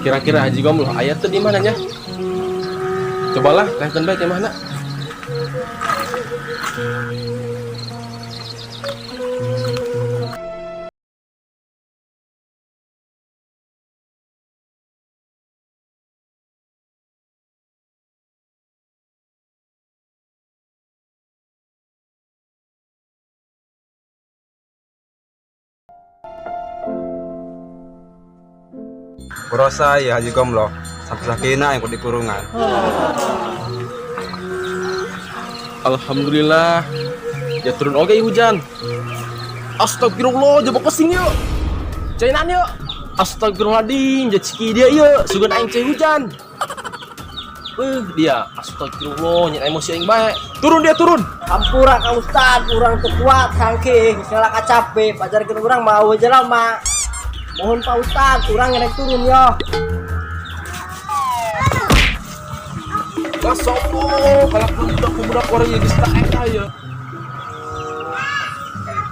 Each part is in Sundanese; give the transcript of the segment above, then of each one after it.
Kira-kira Haji Gomloh aya teu di mananya? Cobalah tanyakeun bae ke mana. Kurosa ya Haji Gomloh sampai sakina yang di kurungan. Alhamdulillah. Ya turun oge hujan. Astagfirullah, jebok pesing yuk. Cainan yuk. Astagfirullahaladzim, ciki dia yuk. Sugan aing cai hujan. Dia astagfirullah, nyen emosi aing bae. Turun dia turun. Hampura ka Ustad, urang teu kuat kangke, geus ngalak capek, pajarkeun urang mau jelema. Mohon Pak Ustad, urang ngerek turun yo. Masya Allah, kalakuan budak-budak orang yang geus tak eta ya.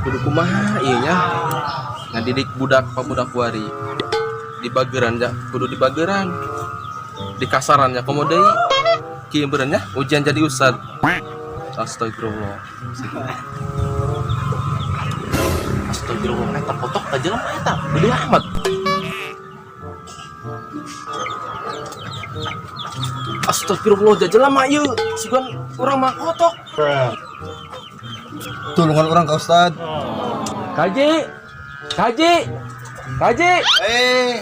Kudu kumaha ieu nya? Ngadidik budak pabudak wari. Di bageran ja, kudu di bageran. Di kasaran ya komo deui. Kieu beureun nya ujian jadi ustad. Astagfirullah. Astagfirullah, eta kotok ka jelema eta. Gede amat. Astagfirullah, jelema ieu. Sugan urang mah kotok. Tulungan orang ke Ustad. Kaji. Kaji. Kaji.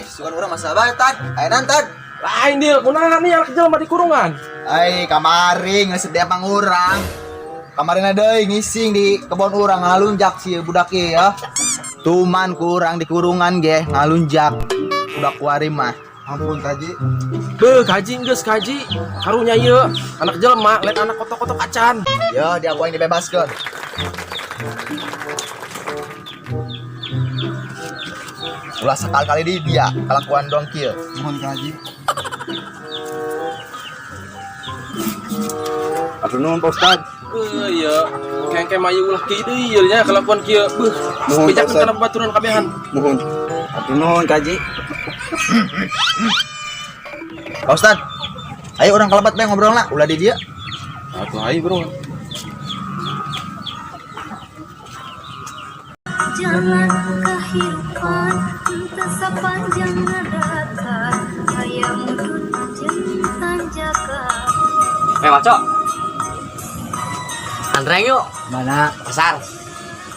Sugan orang masalah bae tad. Ayeuna tad. Lain deal, kunaon nih anak jelema di kurungan. Ai kamari ngesep dia pang urang. Kamarina deui ngising di kebon urang ngalunjak si budak ieu ya. Tuman kurang di kurungan ge ngalunjak. Budak kuari mah. Ampun kaji. Beuh, kaji geus kaji. Karunya ieu anak jelema lain anak kotok-kotok acan. Yo, dia aku yang dibebaskeun. Ulah sekali-kali di dia kelakuan dong kieu. Mohon kaji. Aduh nuhun Pak Ustad. Beuh, ieu kengke mayu ulah kieu deui ieu nya kelakuan kieu. Beuh, Nuhun, bejakeun Ustad. kana babaturan kabehan. Mohon. Aduh nuhun Kaji. Pak Ustad. Ayo orang kelebat bae ngobrol lah, ulah di dia. Atuh ayo bro. Jalan kehidupan teu sapanjang datar aya mudun jeung tanjakan. Eh, Maco. Antreng yuk. Mana? Pasar.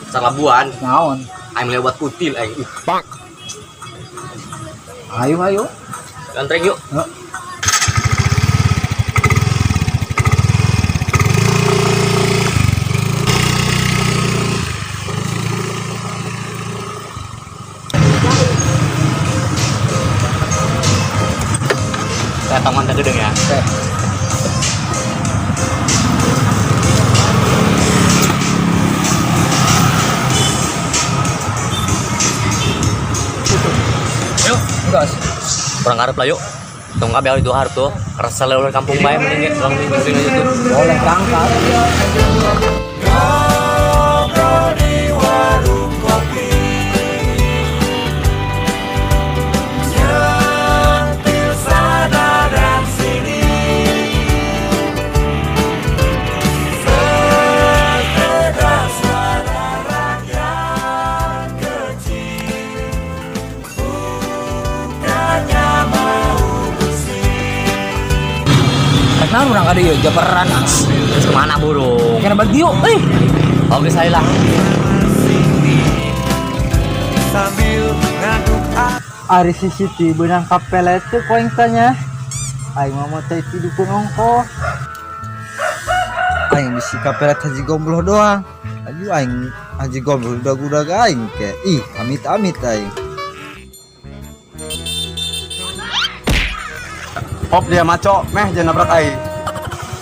Pasar Labuan. Naon? Aing beli obat kutil aing. Ih, Ayo ayo. Antreng yuk. Saya tangan gedung ya. Yuk, Gas. kurang harap lah yuk. Tunggu kabel itu harap tuh. Resel oleh kampung bae mending ya. Ulang mending aja tuh. Boleh berangkat. Kenapa urang ka dieu japeran as. Terus kemana burung? Kena bagi yuk, eh. Oke saya lah. Ari si Siti benang kapelet teu ku aing tanya. Aing mah motor ti dukun ongkoh. Aing bisi kapelet Haji Gombloh doang. Aduh aing Haji Gombloh udah-udah aing ke. Ih, amit-amit aing. Op dia maco, meh jangan nabrak aing.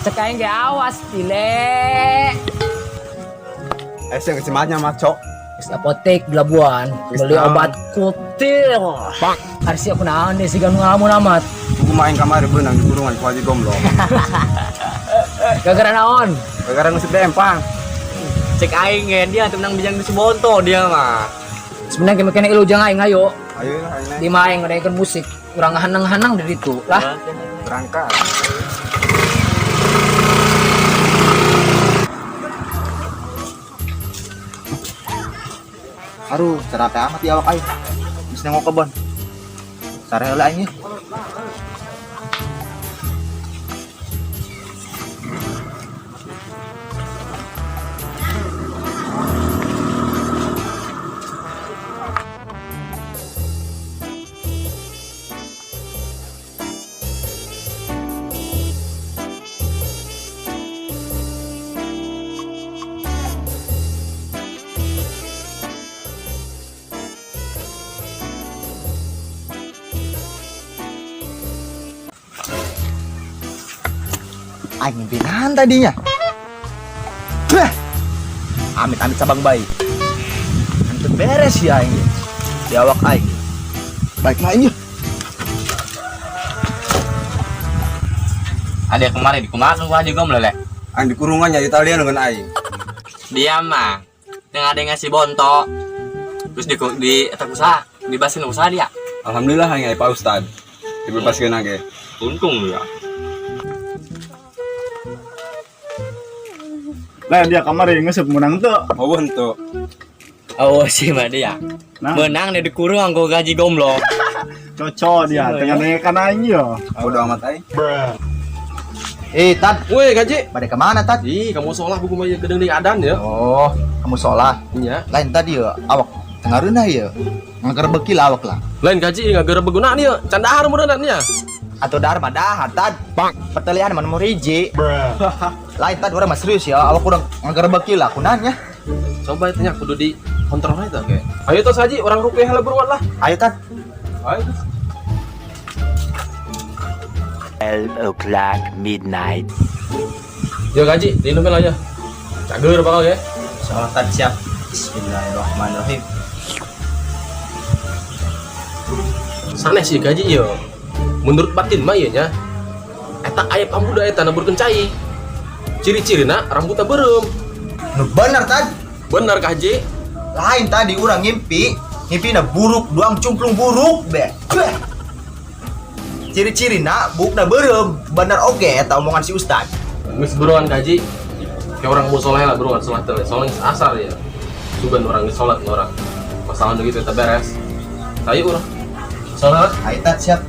Cek aing ge awas pile. Eh sing kecemanya maco. Geus apotek di Labuan beli naon? obat kutil. Ari sia kunaon deh siga nu ngalamun amat. Kuku main kamari beunang di kurungan ku Haji Gombloh. Gara-gara naon? Gara-gara ngusip dia empang. Cek aing ge dia tuh menang bijang di Subonto dia mah. Sebenarnya kemana ilu jangan aing ayo. Ayo lah, ayo. Di mah aing ngadaikeun musik, urang hanang-hanang di ditu lah. Berangkat. Aduh, capek amat ya awak aing. Geus nengok kebon. Sare heula aing ye. Aing mimpi nahan tadinya. Bah. Amit-amit sabang bayi. Ente beres ya aing. Di awak aing. Baik lah aing. Ada kemarin di kumaha ku Haji Gomlo leh. Aing di kurungannya di talian dengan aing. Dia mah yang ada yang ngasih bonto. Terus di eta usaha, dibasin usaha dia. Alhamdulillah aing aya Pak Ustad. Dibebaskeun ge. Untung ya. Lah dia kamari ngesep menang tuh. Oh, henteu. Oh sih mah dia. Nah. Menang dia dikurung anggo gaji gomlo. Cocok dia, tengah nanya aing yo. Bodo amat aing. Eh, Tad, Woi, gaji. pada kemana Tad? Ih, kamu sholat buku mah gedeng deui adan ya. Oh, kamu sholat. Iya. Lain tadi ya, awak tengareunah ya. Ngagerebeki lah awak lah. Lain gaji ngagerebeg gunaan ieu. Can dahar meureun nya. Atau dahar mah dahar Tad. Pertelian mah nomor hiji. Lain Tad, urang mah serius ya, awak kurang ngagerebeki lah kunannya. Coba itu nya kudu di kontrol itu oke. Ayo tos haji, orang rupiah heula buruan lah. Ayo Tad. Ayo tos. 12 o'clock midnight. Ya gaji, diinum lah ya. Cager bakal ya. Sholat Tad siap. Bismillahirrahmanirrahim. Sanes sih gaji yo. Menurut batin mah ieu nya. Eta aya pamuda eta naburkeun cai. Ciri-cirina rambutna beureum. Nu bener Tad. Bener kah Haji? Lain tadi urang ngimpi, ngimpina buruk, duang cumplung buruk be. Beh. Ciri-cirina buukna beureum, bener oge eta omongan si Ustad. Geus buruan kaji. Kayak orang musola lah buruan sholat teh. Soalnya geus asar ya. Sugan orang geus sholat orang. Masalah nu gitu teh beres. Ayo urang. Sholat. Ayo Tad siap.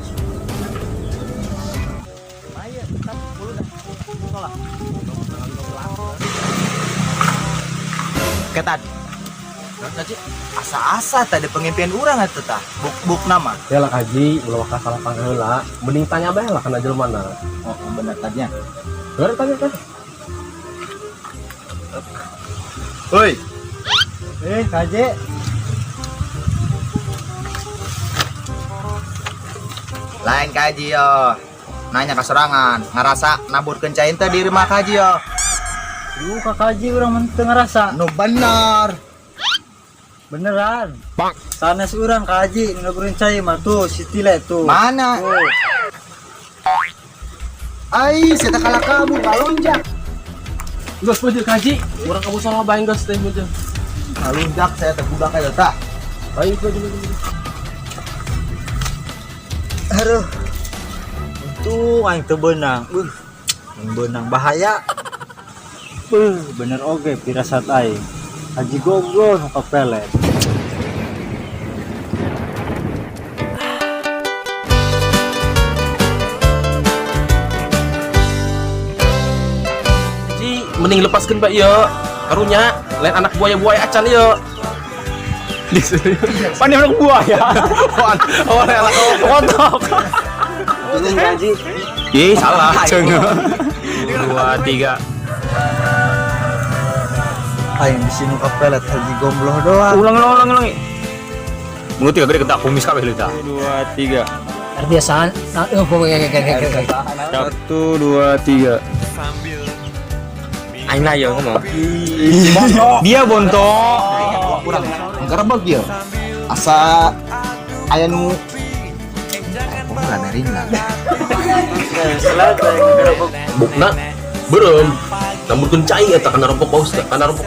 Oke Tad, Kaji. asa-asa tadi pengimpian urang atuh tah. Buk-buk nama. Ya lah kaji, ulah waka salah pangheula. Mending tanya bae lah kana jelema na. Oh, bener tadinya. Bener tanya kan. Hoi, Eh, kaje. Lain kaji yo. Nanya ke sorangan, ngerasa naburkeun cai teh di rumah kaji yo. Duh, kak kaji urang mah teu ngerasa. Nu bener. Beneran. Bang. Sanes urang kaji nu naburin cai mah tuh si Tile tuh. Mana? Tuh. Ai, saya tak kalah kamu, kalunjak. Geus maju kaji, urang kamu salah bae geus teh maju. Kalunjak saya terbudak aja tah. Ayo maju maju. maju. Aduh. Untung aing teu beunang. Mun beunang bahaya. Beuh, bener oge pirasat aing. Haji Gomlo nu kapelet. Ji, mending lepaskeun bae ieu. Karunya lain anak buaya-buaya acan ieu. Pan anak buaya. Oh, anak kotok. Ih, salah. Dua, tiga. Aing di sini kapelet Haji Gombloh doang. Ulang, ulang, ulang, ulang. Mulut tiga gede ketak kumis kabeh lu tah. Dua, tiga. Biasaan, nah, oh, oke. Satu, dua, tiga. Aing lah yo ngomong. Dia bonto. Kurang ngerebek ya. Asa aya nu Oh, rada ringan. Bukna beureum. Namun cai eta kana rompok paus kana rompok.